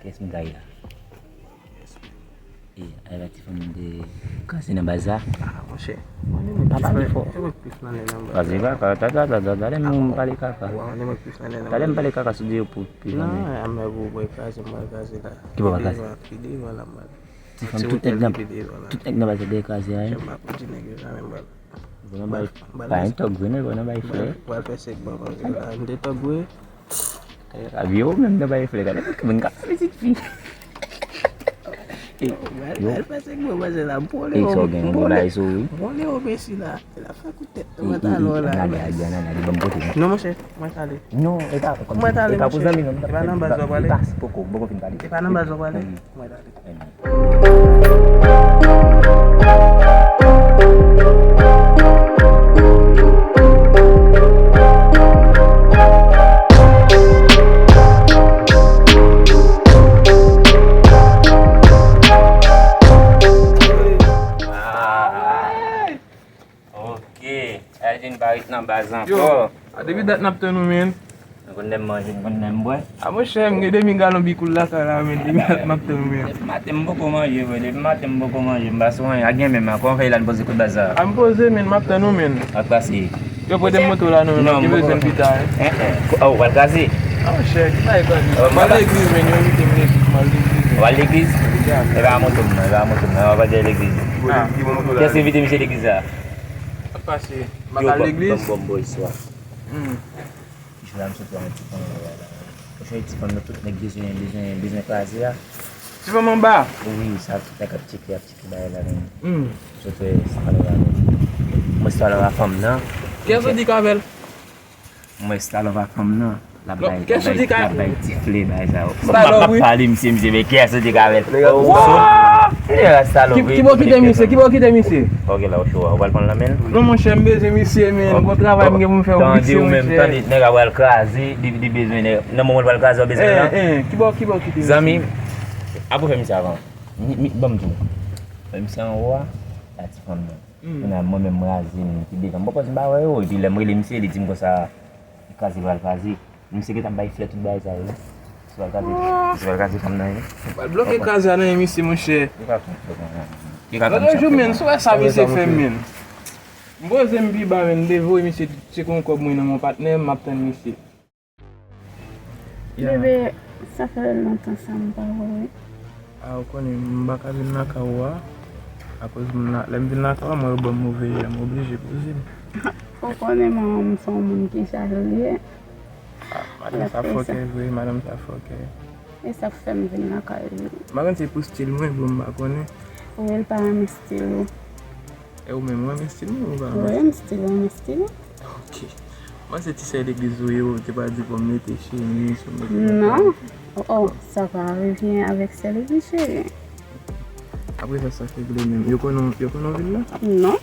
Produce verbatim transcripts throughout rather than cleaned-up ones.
Kiyès m ka ye la? E, ay la ti fanm de kraze nan baz la. Ah, monchè. Mwen menm pa pale fò. Pase kaka, ta, ta, ta, ta, talè m pale kaka. Talè m pale kaka sou de yo pou pi fanm. Non, amè pou mwen kraze, mwen kraze la. Ki bò pral kraze? Pi devan la, mwen. Ti fanm, tout nèg nan, tout nèg nan baz la dèyè kraze a, hein. Jan m pa pou di nèg yo sa menm, bal. Bon, nan bay, pa yon tòg vre, non, bon, nan bay flè. Pral fè sèk ban, ban, ban, m te tòg vre. Avye ou menm nan bay flè, gade, moun k ap fè pitit fi. Yo, pral fè sèk ban, ban, se la, m pwole yo, m pwole yo, mesi la. L ap fè kout tèt nan pantalon la. Gade, gade, gade, ban m kote. Non, monchè, mwen t ale. Non, e pa, e pa pou zanmi, non, e pa nan baz w ap pale. E pa si poko, poko fin pale. E pa nan baz w ap pale. Mwen t ale. Ok. Elgin pa ret nan baz ankò. Yo, a depi dat n ap tann ou, men. Nou konn lè m manje, nou konn lè m bwè. A, monchè, m gen demi galon bikoul lakay la, men, depi dat m ap tann ou, men. Depi maten m poko manje, vre, depi maten m poko manje, m pa sou anyen. A gen menm, a kòman fè la n poze kout baz sa? A, m poze, men, m ap tann ou, men. Ak pase. Yo pote m moto la, non, men, m gen bezwen pita, hein. Hein, hein. Oh, w al kraze? A, monchè, ki bagay kraze? M al legliz, men, yo envite m legliz, m al legliz. W al legliz? E pa moto m, non, e pa moto m, non, w ap al legliz. Kiyès envite misye legliz la? Ak pase. M pa ka legliz. Bon, bon, bon, istwa. Hmm. Jou la m sot wè yon ti fanm anba la. Monchè, ti fanm nan tout nèg bezwen, bezwen, bezwen kraze a. Ti fanm anba? Wi, sa tout nèg ap tcheke, ap tcheke bagay la menm. Hmm. Sot wè Stalov la menm. Mwen Stalov a fanm nan. Kiyès ou di k avè l? Mwen Stalov a fanm nan. L ap bay, l ap bay, l ap bay ti flè bagay sa yo. M pa p pale misye, misye, men kiyès ou di k avè l? Ki bò kite misye? Ki bò kite misye? Ok, la ou cho a, ou pral pran l nan men l? Non, monchè, m bezwen misye, men. Gon travay m gen pou m fè pou misye, monchè. Tande, nèg a pral kraze, li, li bezwen nèg. Nan moman l pral kraze, ou bezwen l la. Eh, eh, ki bò, ki bò kite misye? Zanmi, apre fè misye avan. Mi, mi, ban m di w. Fè misye anwo a, la ti fanm nan. Kounye a, mwen menm, m raze, m ki devan. M poko, m pa wè yo. Epi lè m rele misye, li di m konsa, li kraze, pral kraze. Misye gentan bay flè tout bagay sa yo. Misye pral kraze, misye pral kraze fanm nan, wi. Pral bloke kraze a nan men misye, monchè. Li pa konn flè konsa. Li pa konn flè konsa. Lòt jou, men, si w wè sa misye fè, men. M poze m pi ba, men, m devoye misye tcheke yon kòb mwen nan men patnè m, m ap tann misye. Bebe, sa fè lontan sa m pa wè w. A, ou konnen, m pa ka vin lakay ou a, akoz m la, lè m vin lakay ou a, mwen yo ban m move yè, m oblije poze m. Ou konnen manman m se yon moun ki chaje l ye. A, madanm sa fòkè vre, madanm sa fòkè. E sa k fè m vin lakay ou. M pa konn si se pou stil mwen, bon, m pa konnen. Wi, l pa renmen stil ou. E ou menm, ou renmen stil mwen ou pa renmen stil mwen? Wi, m stil ou, m stil ou. Ok. Mwen se ti sè legliz ou ye, ou te pa di pou m mete chemiz, pou m mete... Non. Oh, oh, sa pa revyen avèk sè legliz, cheri. Apre sa, sa k regle menm? Yo konnen, yo konnen w vin la? Non.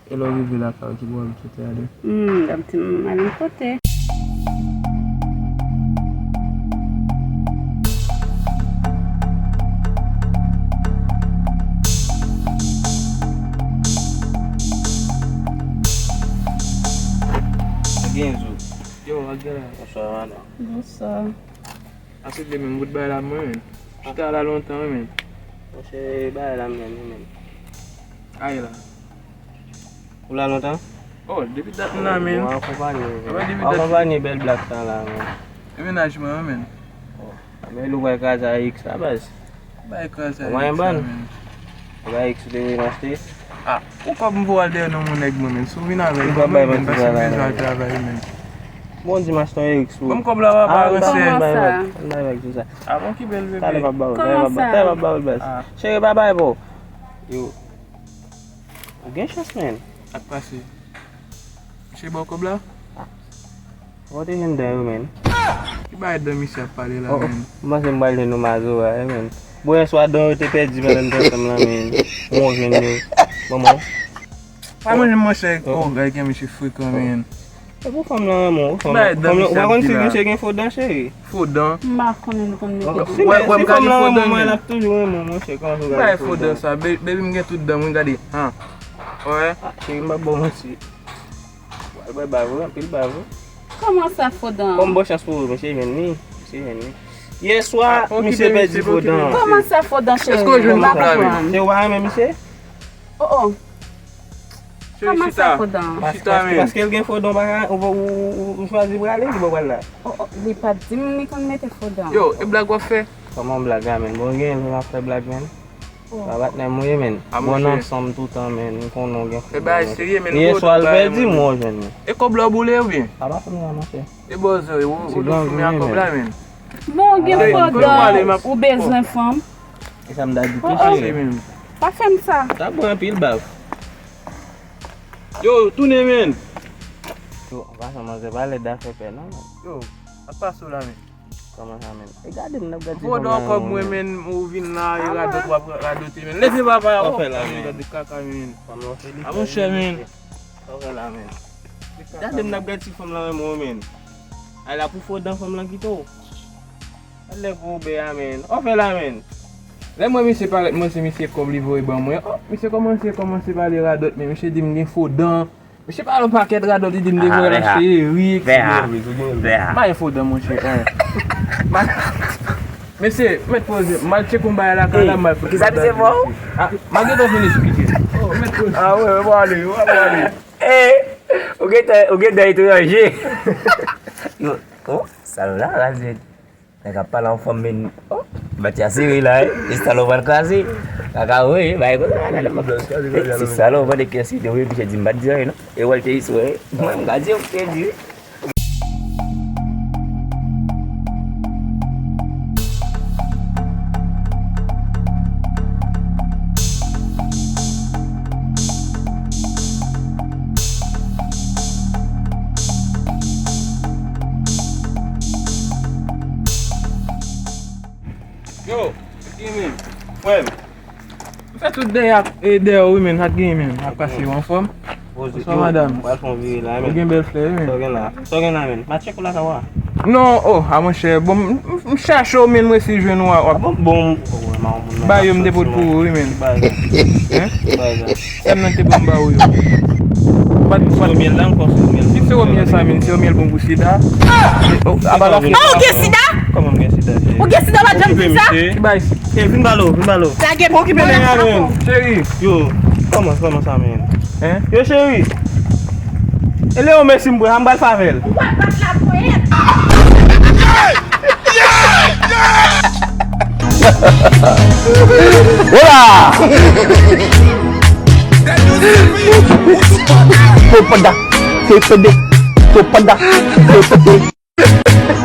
E lè w rive lakay ou, ki bò w abitye ale? Hmm, m ap di m al yon kote. Gen zo. Yo, Magdala. Bonswa, madanm. Bonswa. Ase de menm bout bagay la mwen menm. Chita la lontan wi menm. Monchè, bagay la menm wi menm. Ay la. Ou la lontan? Oh, depi dat m la menm. Mwen akonpanye wi. Mwen depi dat. Akonpanye bèl blak sa la menm. E mennaj mwen an menm. Oh. Men lou pral kraze a X la baz. Bay kraze a X la menm. Ou bay X ou te vin achte? Ah, ou kòb m pou al dèyè non mon nèg mwen menm. Si w vin avè l ban mwen menm, paske m bezwen al travay menm. Bon dimanch ton Eric sou. Ban m kòb la papa, ransè. Kòman sa? Ann bay vag sou sa. Ah bon, ki bèl bebe. Talè m ap ba ou, talè m ap ba ou, talè m ap ba ou baz. Cheri, pa bay pou. Yo. Ou gen chans, men. Ak pase. Misye ba w kòb la? Ou te jwenn dan yo, men. Ki bagay dan misye ap pale la, men? M panse m pral jwenn nou mazora, men. Bon, yèswa dan yo te pèdi pandan n te ansanm lan, men. Mwen jwenn yo. Manman. Pa manje m, monchè. Oh, gade jan misye frekan, men. E pou fanm lan renmen w, fanm lan, ou pa konn si misye gen fo dan, cheri? Fo dan? M pa konnen nou konn mete fo dan. Si fanm lan renmen w, l ap toujou renmen w, monchè. Kòman pou gade fo dan sa? Baby, m gen tout dan mwen, gade. Han. Wè. Ah, cheri, m pa ba w manti. Wè, bò ba vre, anpil ba vre. Kòman sa, fo dan? Kòm bon chans pou ou, misye jwenn li. Misye jwenn li. Yè swa, misye pèdi fo dan. Kòman sa, fo dan, cheri? Èske w jwenn koup la, men? Se ou pa renmen misye? Oh, oh. Kòman sa, fo dan? Paske, paske l gen fo dan, ou, ou, ou, ou chwazi prale, ki bò w pral la? Oh, oh, li pa t di m li konn mete fo dan. Yo, e blag w ap fè? Kòman blag la, men? Bon, gen lè m ap fè blag, men. Oh. Sa patnè m ou ye, men. Bon, ansanm toutan, men. M konnen w gen fo dan, men. E bagay serye, men. Yè swa l pèdi, m wè w jwenn li. E kòb la w boule, oubyen? A pa fanm nan, monchè. E bòzò, e ou, ou dwe foumen a kòb la, men. Bon, gen fo dan, ou bezwen fanm. E sa m ta di tou, cheri. Pa fè m sa. Sa pran anpil baf. Yo, tounen, men. Yo, an pasan, manzè pa lèd afè pè, non, men. Yo, ap pase w la, men. Kòman sa, men? E gade m, n ap gade ti fanm nan, kòb mwen, men, ou vin la, e radòt w ap radote, men. Leve papa, o, gade kaka, men. A, monchè, men. Sa w fè la, men? Gade m, n ap gade ti fanm lan, men, mwen, men. Ay la pou fo dan fanm lan kite w. Gade lè gwo bè a, men. Sa w fè la, men? Lè m wè misye parèt, mwen se misye kòb li voye ban mwen. Oh, misye kòmanse, kòmanse pale radòt, men misye di m gen fo dan. Misye pale yon pakèt radòt, li di m li voye al achte erik. M pa gen fo dan, monchè. Mesye, mèt poze, m al tcheke yon bagay lakay la, m al fout. Kisa misye fè w? Ah, m a gentan fin esplike. Oh, mèt poze. Ah, wi, wi, pale, wi, pale. Eh, ou gentan, ou gentan etranje. Yo, oh, sa nou la, la, se nèg ap pale an fanm, men, oh, batya sere la, eh. E salon pral kraze. Kaka, wi, bay konsa, gade, gade. Eh, se salon, mande kiyès ki te voye, misye di m pa t di anyen, non. E wè l te iswe, eh. Mwen, m ka di w, te di. Yo, Jimmy, frè m. M fè tout dèyè, e, dèyè w wi, men, sa k genyen, men? Ap kase yo anfòm? Bonswa, madanm. Mwen fè yon vire la, men. Ou gen bèl flè wi, men. Sa w gen la? Sa w gen la, men? M a tcheke w lakay ou a. Non, oh, a monchè, bon, m, m, m chache w, men, m resi jwenn ou a, w ap. Ah bon, bon, ba yo m te pot pou ou wi, men. Hein? Sa m nan te ban m ba ou yo. Ou pa t, ou pa t. Siro myèl la, m konn siro myèl. Ki siro myèl sa, men? Siro myèl bon pou sida. Oh, apa la. Ah, ou gen sida? Kòman m gen sida, cheri? Ou gen sida, ou pa t janm di sa? Ki bay? Ey, vin ba l, vin ba l. Lage m. Okipe nèg la, men. Cheri. Yo, kòman, kòman sa, men? Hein? Yo, cheri. E Leo Messi m pran, m pral favè l. Ou pral bat la ponyèt. Hola! Te panda, te pede, te panda, te pede.